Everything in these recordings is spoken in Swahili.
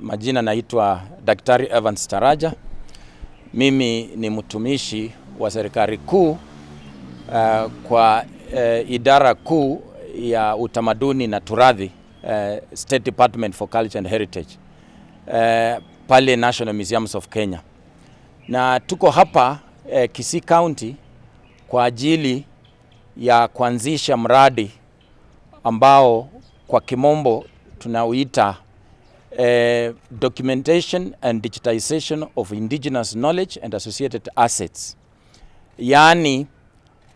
Majina naitwa Daktari Evans Taraja. Mimi ni mtumishi wa serikali kuu kwa idara kuu ya utamaduni na turathi, State Department for Culture and Heritage, pale National Museums of Kenya, na tuko hapa Kisii County kwa ajili ya kuanzisha mradi ambao kwa kimombo tunauita documentation and digitization of indigenous knowledge and associated assets, yaani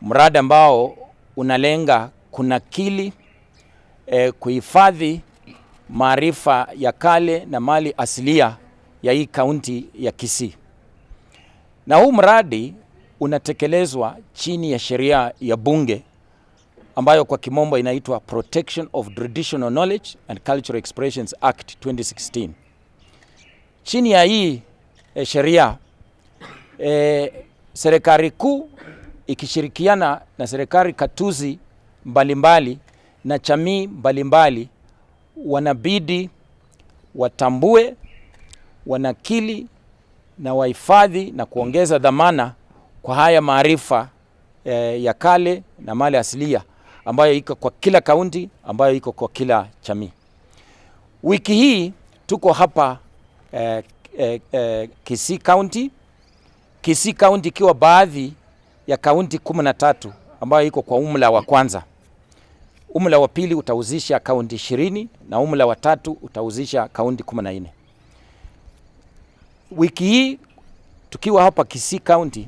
mradi ambao unalenga kunakili, kuhifadhi maarifa ya kale na mali asilia ya hii kaunti ya Kisii. Na huu mradi unatekelezwa chini ya sheria ya bunge ambayo kwa kimombo inaitwa Protection of Traditional Knowledge and Cultural Expressions Act 2016. Chini ya hii sheria, serikali kuu ikishirikiana na serikali katuzi mbalimbali na jamii mbalimbali wanabidi watambue, wanakili na wahifadhi na kuongeza dhamana kwa haya maarifa ya kale na mali asilia ambayo iko kwa kila kaunti, ambayo iko kwa kila jamii. Wiki hii tuko hapa Kisii County. Kisii County ikiwa baadhi ya kaunti 13 ambayo iko kwa umla wa kwanza. Umla wa pili utahusisha kaunti 20 na umla wa tatu utahusisha kaunti 14. Wiki hii tukiwa hapa Kisii County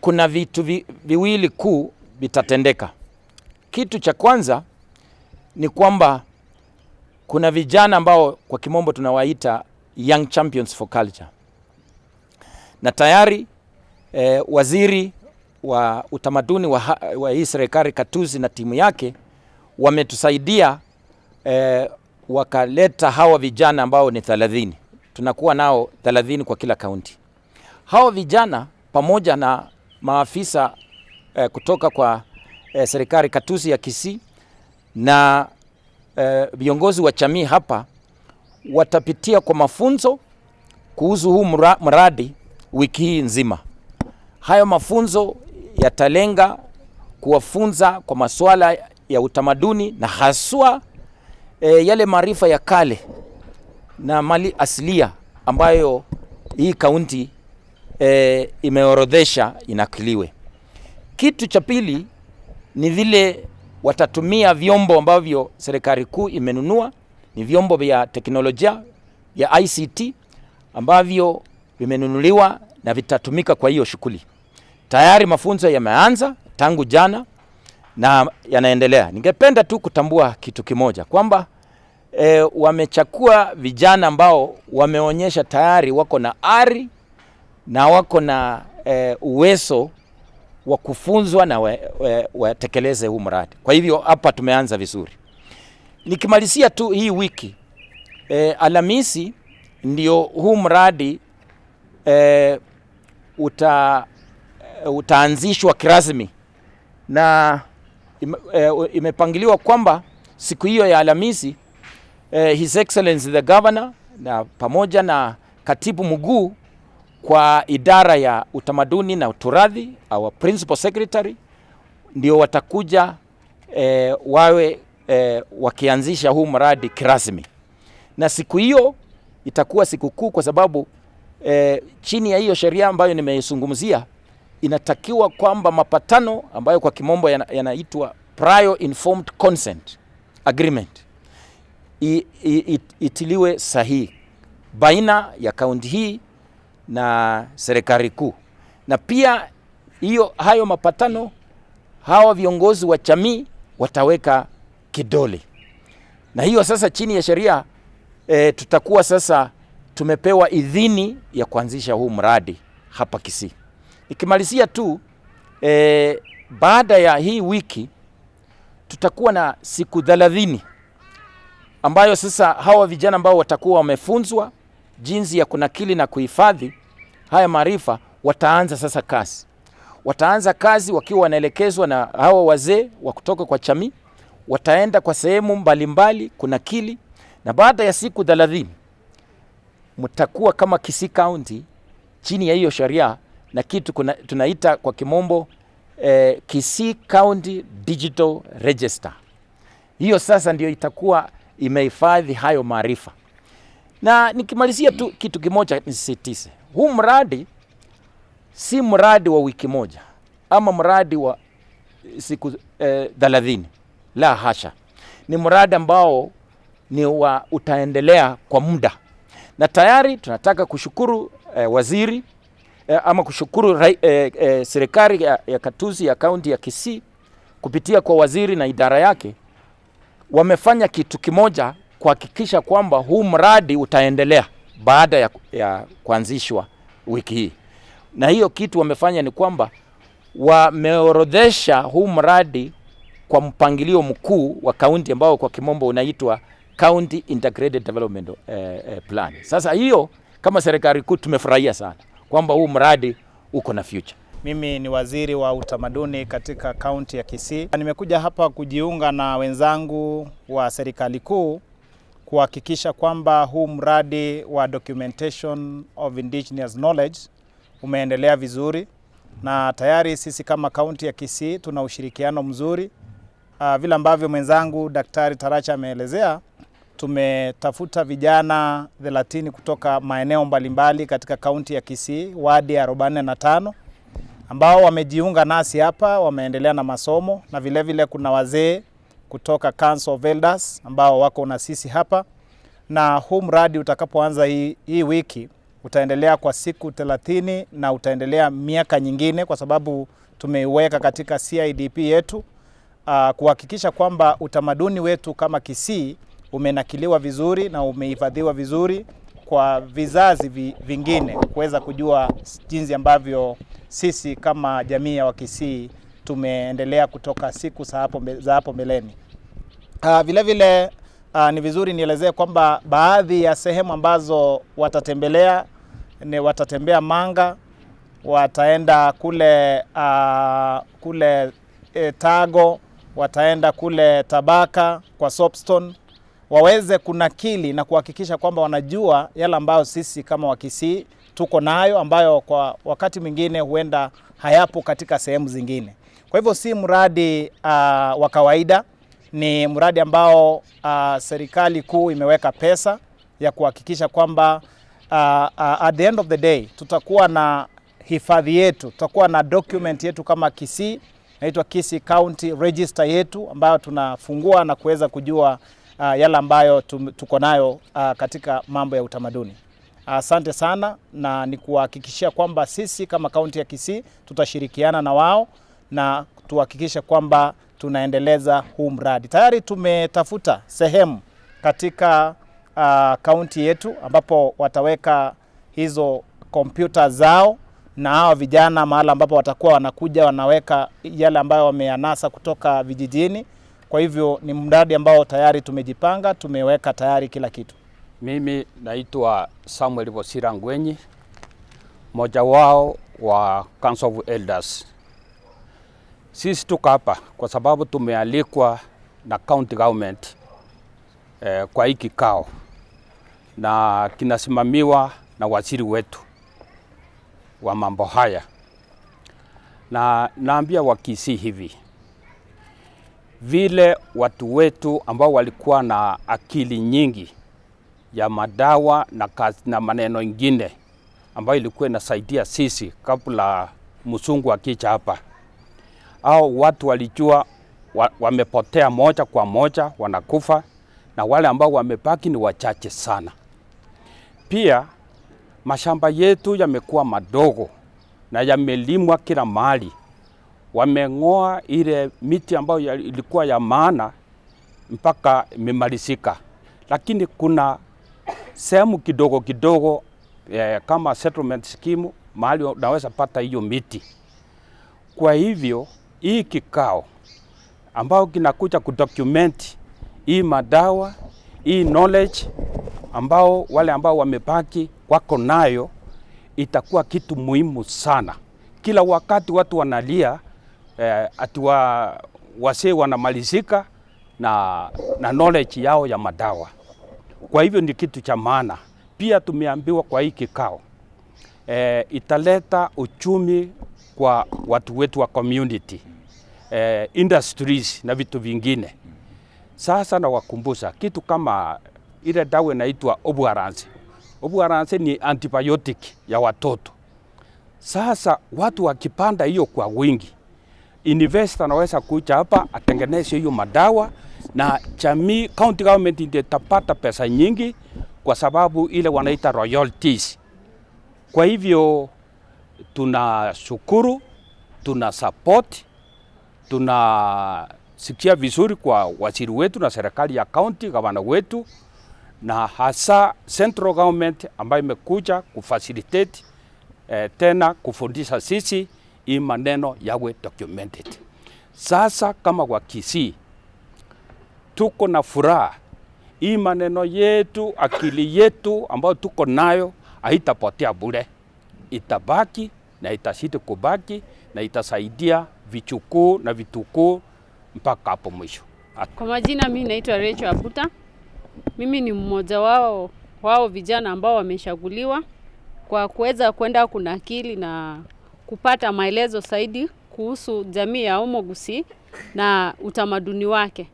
kuna vitu viwili kuu vitatendeka. Kitu cha kwanza ni kwamba kuna vijana ambao kwa kimombo tunawaita Young Champions for Culture, na tayari waziri wa utamaduni wa hii serikali katuzi na timu yake wametusaidia, wakaleta hawa vijana ambao ni 30. Tunakuwa nao 30 kwa kila kaunti. Hawa vijana pamoja na maafisa kutoka kwa serikali katuzi ya Kisii na viongozi wa jamii hapa watapitia kwa mafunzo kuhusu huu mradi wiki hii nzima. Hayo mafunzo yatalenga kuwafunza kwa masuala ya utamaduni na haswa yale maarifa ya kale na mali asilia ambayo hii kaunti imeorodhesha inakiliwe. Kitu cha pili ni vile watatumia vyombo ambavyo serikali kuu imenunua, ni vyombo vya teknolojia ya ICT ambavyo vimenunuliwa na vitatumika kwa hiyo shughuli. Tayari mafunzo yameanza tangu jana na yanaendelea. Ningependa tu kutambua kitu kimoja kwamba wamechukua vijana ambao wameonyesha tayari wako na ari na wako na uwezo wa kufunzwa na watekeleze huu mradi. Kwa hivyo hapa tumeanza vizuri. Nikimalizia tu hii wiki, Alhamisi ndio huu mradi utaanzishwa kirasmi na imepangiliwa kwamba siku hiyo ya Alhamisi, His Excellency the Governor na pamoja na katibu mkuu kwa idara ya utamaduni na turathi, our principal secretary, ndio watakuja wawe wakianzisha huu mradi kirasmi, na siku hiyo itakuwa siku kuu kwa sababu chini ya hiyo sheria ambayo nimeizungumzia inatakiwa kwamba mapatano ambayo kwa kimombo yanaitwa prior informed consent agreement itiliwe sahihi baina ya kaunti hii na serikali kuu, na pia hayo mapatano hawa viongozi wa jamii wataweka kidole, na hiyo sasa chini ya sheria tutakuwa sasa tumepewa idhini ya kuanzisha huu mradi hapa Kisii. Nikimalizia tu, baada ya hii wiki tutakuwa na siku 30 ambayo sasa hawa vijana ambao watakuwa wamefunzwa jinsi ya kunakili na kuhifadhi haya maarifa wataanza sasa kazi. Wataanza kazi wakiwa wanaelekezwa na hawa wazee wa kutoka kwa jamii, wataenda kwa sehemu mbalimbali kunakili, na baada ya siku 30 Mtakuwa kama Kisii County chini ya hiyo sheria na kitu tunaita kwa kimombo Kisii County Digital Register. Hiyo sasa ndio itakuwa imehifadhi hayo maarifa. Na nikimalizia tu kitu kimoja nisisitize, huu mradi si mradi wa wiki moja ama mradi wa siku 30, la hasha. Ni mradi ambao ni wa utaendelea kwa muda, na tayari tunataka kushukuru waziri ama kushukuru serikali ya katuzi ya kaunti ya Kisii kupitia kwa waziri na idara yake, wamefanya kitu kimoja kuhakikisha kwamba huu mradi utaendelea baada ya kuanzishwa wiki hii. Na hiyo kitu wamefanya ni kwamba wameorodhesha huu mradi kwa mpangilio mkuu wa kaunti ambao kwa kimombo unaitwa County Integrated Development Plan. Sasa hiyo kama serikali kuu tumefurahia sana kwamba huu mradi uko na future. Mimi ni waziri wa utamaduni katika kaunti ya Kisii. Nimekuja hapa kujiunga na wenzangu wa serikali kuu kuhakikisha kwamba huu mradi wa documentation of indigenous knowledge umeendelea vizuri, na tayari sisi kama kaunti ya Kisii tuna ushirikiano mzuri. Vile ambavyo mwenzangu Daktari Taracha ameelezea, tumetafuta vijana 30 kutoka maeneo mbalimbali katika kaunti ya Kisii, wadi ya 45 ambao wamejiunga nasi hapa, wameendelea na masomo, na vile vile kuna wazee kutoka Council of Elders ambao wako na sisi hapa, na huu mradi utakapoanza hii wiki utaendelea kwa siku 30 na utaendelea miaka nyingine, kwa sababu tumeiweka katika CIDP yetu kuhakikisha kwamba utamaduni wetu kama Kisii umenakiliwa vizuri na umehifadhiwa vizuri kwa vizazi vingine kuweza kujua jinsi ambavyo sisi kama jamii ya Wakisii tumeendelea kutoka siku za hapo mbeleni. Vile vile ni vizuri nielezee kwamba baadhi ya sehemu ambazo watatembelea ni watatembea Manga, wataenda kule Tago, wataenda kule Tabaka kwa Soapstone, waweze kunakili na kuhakikisha kwamba wanajua yale ambayo sisi kama Wakisii tuko nayo, ambayo kwa wakati mwingine huenda hayapo katika sehemu zingine. Kwa hivyo si mradi wa kawaida, ni mradi ambao serikali kuu imeweka pesa ya kuhakikisha kwamba at the end of the day tutakuwa na hifadhi yetu, tutakuwa na document yetu kama Kisii, inaitwa Kisii County Register yetu ambayo tunafungua na kuweza kujua yale ambayo tuko nayo katika mambo ya utamaduni. Asante sana, na ni kuhakikishia kwamba sisi kama kaunti ya Kisii tutashirikiana na wao na tuhakikishe kwamba tunaendeleza huu mradi. Tayari tumetafuta sehemu katika kaunti yetu ambapo wataweka hizo kompyuta zao na hawa vijana mahala ambapo watakuwa wanakuja wanaweka yale ambayo wameyanasa kutoka vijijini. Kwa hivyo ni mradi ambao tayari tumejipanga, tumeweka tayari kila kitu. Mimi naitwa Samuel Bosira Ngwenyi, mmoja wao wa Council of Elders. Sisi tuko hapa kwa sababu tumealikwa na county government kwa hii kikao na kinasimamiwa na waziri wetu wa mambo haya, na naambia Wakisii hivi, vile watu wetu ambao walikuwa na akili nyingi ya madawa na, kazi, na maneno ingine ambayo ilikuwa inasaidia sisi kabla mzungu akija hapa, au watu walijua wamepotea moja kwa moja, wanakufa, na wale ambao wamebaki ni wachache sana. Pia mashamba yetu yamekuwa madogo na yamelimwa kila mahali, wameng'oa ile miti ambayo ilikuwa ya maana mpaka imemalizika, lakini kuna sehemu kidogo kidogo kama settlement scheme mahali unaweza pata hiyo miti. Kwa hivyo hii kikao ambao kinakuja kudocument hii madawa, hii knowledge ambao wale ambao wamebaki wako nayo, itakuwa kitu muhimu sana. Kila wakati watu wanalia ati wasee wanamalizika na knowledge yao ya madawa. Kwa hivyo ni kitu cha maana, Pia tumeambiwa kwa hii kikao italeta uchumi kwa watu wetu wa community, industries na vitu vingine. Sasa nawakumbusha kitu kama ile dawa inaitwa Obuaranse. Obuaranse ni antibiotic ya watoto. Sasa watu wakipanda hiyo kwa wingi, investor anaweza kuja hapa atengeneze hiyo madawa na jamii, county government ndio itapata pesa nyingi, kwa sababu ile wanaita royalties. Kwa hivyo tunashukuru, tuna support, tunasikia vizuri kwa waziri wetu na serikali ya county, gavana wetu na hasa central government ambayo imekuja kufacilitate tena kufundisha sisi hii maneno yawe documented. Sasa kama Wakisii tuko na furaha, hii maneno yetu, akili yetu ambayo tuko nayo haitapotea bure, itabaki na itazidi kubaki na itasaidia vichukuu na vitukuu mpaka hapo mwisho. Kwa majina, mimi naitwa Rachel Abuta. Mimi ni mmoja wao vijana ambao wamechaguliwa kwa kuweza kwenda kunakili na kupata maelezo zaidi kuhusu jamii ya Omogusi na utamaduni wake.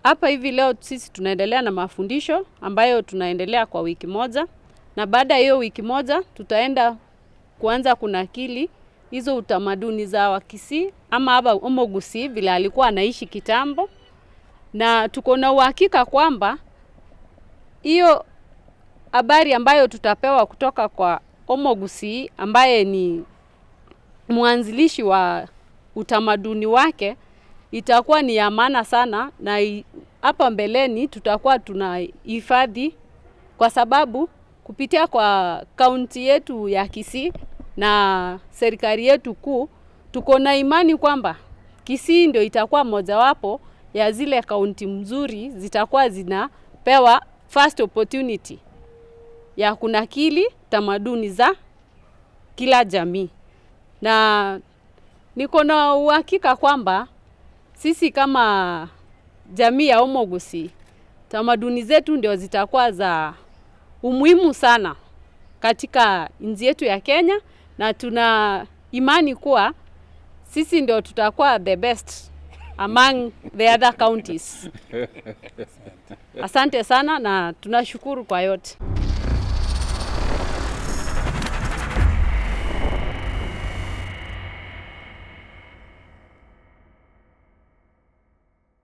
Hapa hivi leo sisi tunaendelea na mafundisho ambayo tunaendelea kwa wiki moja, na baada ya hiyo wiki moja tutaenda kuanza kunakili hizo utamaduni za Wakisii ama hapa Omogusi vile alikuwa anaishi kitambo, na tuko na uhakika kwamba hiyo habari ambayo tutapewa kutoka kwa Omogusi ambaye ni mwanzilishi wa utamaduni wake itakuwa ni ya maana sana, na hapa mbeleni tutakuwa tunahifadhi, kwa sababu kupitia kwa kaunti yetu ya Kisii na serikali yetu kuu, tuko na imani kwamba Kisii ndio itakuwa mojawapo ya zile kaunti mzuri zitakuwa zinapewa first opportunity ya kunakili tamaduni za kila jamii, na niko na uhakika kwamba sisi kama jamii ya Omogusi tamaduni zetu ndio zitakuwa za umuhimu sana katika nchi yetu ya Kenya, na tuna imani kuwa sisi ndio tutakuwa the best among the other counties. Asante sana na tunashukuru kwa yote.